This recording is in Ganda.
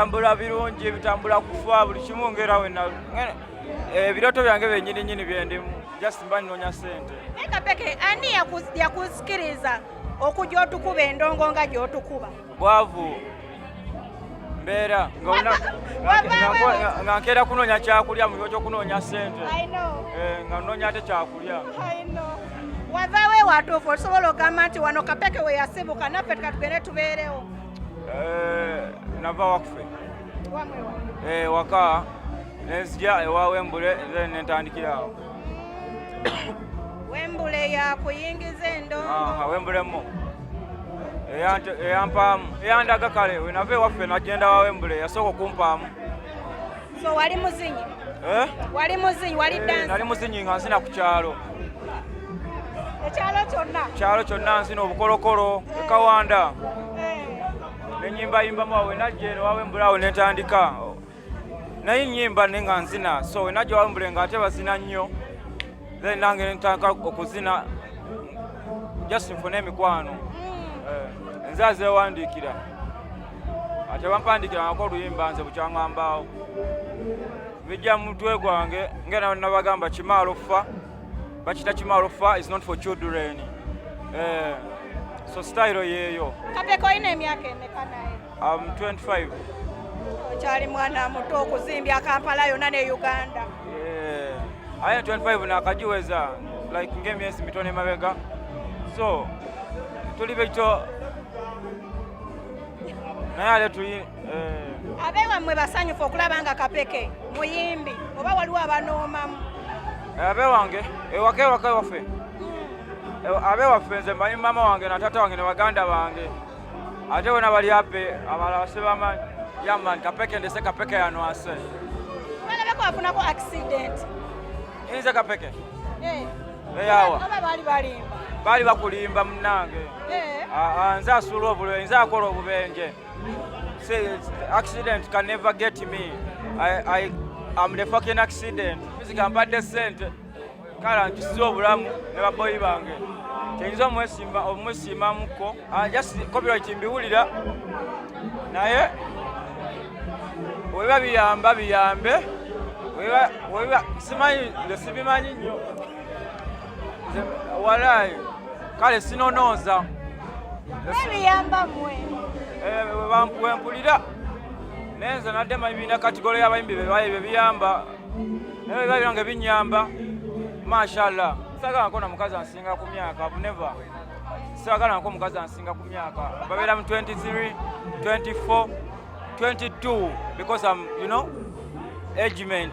Bitambula birungi, bitambula kufa buli kimu ngera wena ebirooto byange byenyini nyini byendimu, just mba nnoonya ssente. Naye Kapeke, ani yakusikiriza okujja otukuba endongo nga gy'otukuba? Bwavu, mbeera nga nkeera kunoonya kyakulya mu kifo ky'okunoonya ssente. I know. Nga nnoonya ate kyakulya. I know. Wavaawo ewatuufu osobola ogamba nti wano Kapeke we yasibuka, naffe tukatugende tubeerewo? Nava wakufe. Wamwe wa? Waka nenzija ewa Wembule, then nentandikira awo. Wembule yakuyingiza endongo? Aha, Wembulemu eyampaamu, eyandaga. Kale wenava ewaffe nagenda wa Wembule, yasooka okumpaamu. So wali muzinyi? Eh? Wali muzinyi, wali dancer? Nali muzinyi nga nzina ku kyalo. Ekyalo kyonna? Kyalo kyonna nzina obukolokolo ekawanda. Nenyimbayimbamu awo. Wenajja eno wawembule awo nentandika naye nyimba naye nga nzina. So wenajja wawembule nga ate bazina nnyo, then nange nentandika okuzina just nfune emikwano. Nze azeewandiikira, ate bampandiikira nako oluyimba. Nze bukyaŋŋambaawo bijja mu mutwe gwange nga nabagamba kimaalo fa bakita kimaalo fa is not for children. So style yeeyo. Kapeke, olina emyaka emeka naye? I'm 25. Okyali mwana muto okuzimbya Kampala yonna ne Uganda. Yeah. Aye 25 nakagiweza like ng'emyezi mitono emabega, so tuli bekito naye ate tuli Abeewammwe basanyufu okulaba nga Kapeke muyimbi oba waliwo abanoomamu? Abewange ewaka, ewaka ewaffe, abewaffe nze mmanyi maama wange na taata wange ne baganda bange, ate bona bali ape abalala sibamanyi. Yamani Kapeke, ndese Kapeke yanwase. Balabeko wafunako accident? Nze Kapeke? Eh. Eyawa? Oba baali balimba? Baali bakulimba munange. Ah, ah, nze asuula obulwe, nze akola obubenje. Say, accident can never get me. I'm the fucking accident. Music ampadde sente, kale nkisiza obulamu ne baboyi bange, kyenyinza omwesiimamuko. Ah, just copyright mbiwulira, naye weba biyamba biyambe, weba simanyi, nze sibimanyi nnyo. Nze walayi kale sinonooza. Ebiyamba mmwe. Wempulira naye nze nadde manyi birina category y'abayimbi bebayi bebiyamba, naye biba byange binyamba, mashallah. Saagala nko na mukazi ansinga ku myaka, never. Saagala nko mukazi ansinga ku myaka, babeera mu 23, 24, 22, because I'm agement.